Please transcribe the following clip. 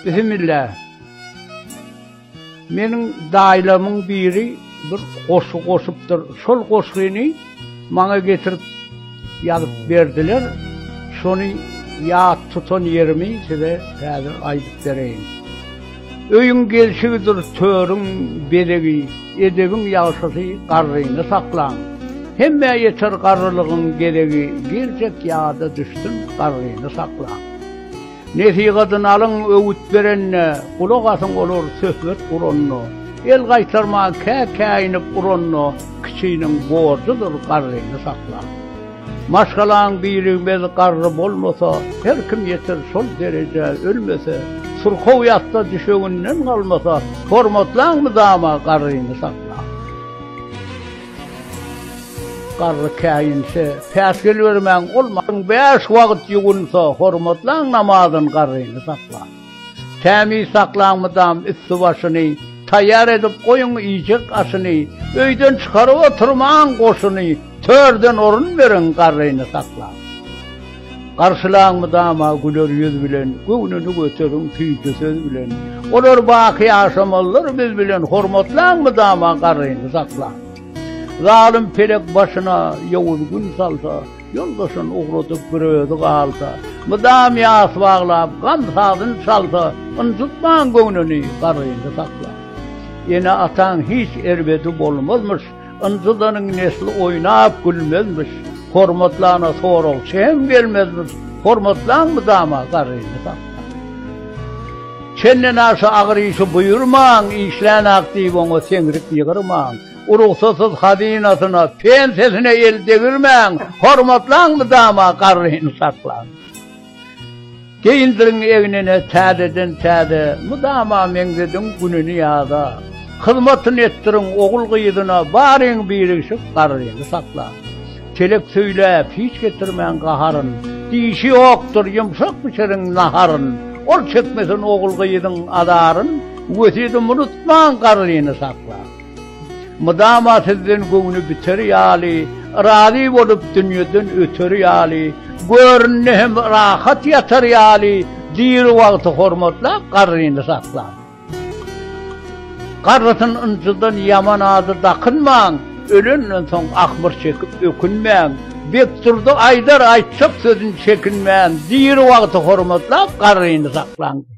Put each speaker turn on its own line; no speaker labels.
Bismillah. Meniň daýylarymyň biri bir goşgy goşupdyr. Şol goşgyny maňa getirip ýazyp berdiler. Şony ýat tutan ýerimi size häzir aýdyp bereýin. Öýüň gelşigidir törüň bezegi, Edebiň ýagşysy garryny saklaň. Hemmä ýeter garrylygyň gezegi, Geljek ýada düşsün garryny saklaň. Nesihatyny alyň öwüt berende, Gulak asyň olar söhbet guranda. El gaýtarman kä käýinip uranda, Kiçiniň borjudyr garryny saklaň. Maşgalaň birigmez garry bolmasa, Her kim ýeter şol derejä ölmese, Surkow ýatsa düşeginden galmasa, Hormatlaň mydama garryny saklaň. Garry käýinse, päsgel bermäň, ol bäş wagt ýuwunsa, Hormatlaň namazyn garryny saklaň. Tämiz saklaň mydam üsti-başyny, Taýýar edip goýuň iýjek aşyny, Öýden çykaryp oturmaň goşuny, Törden orun beriň garryny saklaň. Garşylaň mydama güler ýüz bilen, Göwnüni göteriň süýji söz bilen. Olar baky ýaşamalydyr biz bilen, Hormatlaň mydama garryny saklaň. Zalym pelek başyna ýowuz gün salsa, Ýoldaşyn ugradyp bir özi galsa, Mydam ýas baglap, gam sazyn çalsa, Ynjytmaň göwnüni, garryny saklaň. Ene-ataň hiç erbedi bolmazmyş, Ynjydanyň nesli oýnap gülmezmiş, Hormatlana soragçy hem gelmezmiş, Hormatlaň mydama garryny saklaň. Çendenaşa agyr işi buýurmaň, Işlänak diýip oňa seňrik ýygyrmaň. Urugsasyz hazynasyna, pensesine el degirmäň, hormatlaň mydama garryny saklaň. Geýindiriň egnine täzeden täze, mydama meňzediň gününi ýaza. Hyzmatyny etdiriň ogul-gyzyna, baryň birigşik garryny saklaň. Telek söýläp, hiç getirmäň gaharyn, dişi ýokdur, ýumşak bişiriň naharyn. Ol çekmesin ogul-gyzyň azaryn, wesýetim unutmaň garryny saklaň. Mydama sizden göwni biter ýaly, Razy bolup dünýeden öter ýaly, Göründe hem rahat ýatar ýaly, Diri wagty hormatlap garryny saklaň. Garrysyn ynjydan ýaman ady dakynmaň, Ölenden soň ahmyr çekip ökünmäň. Bekdurdy aýdar aýtjak sözün çekinmän, Diri wagty hormatlap garryny saklaň.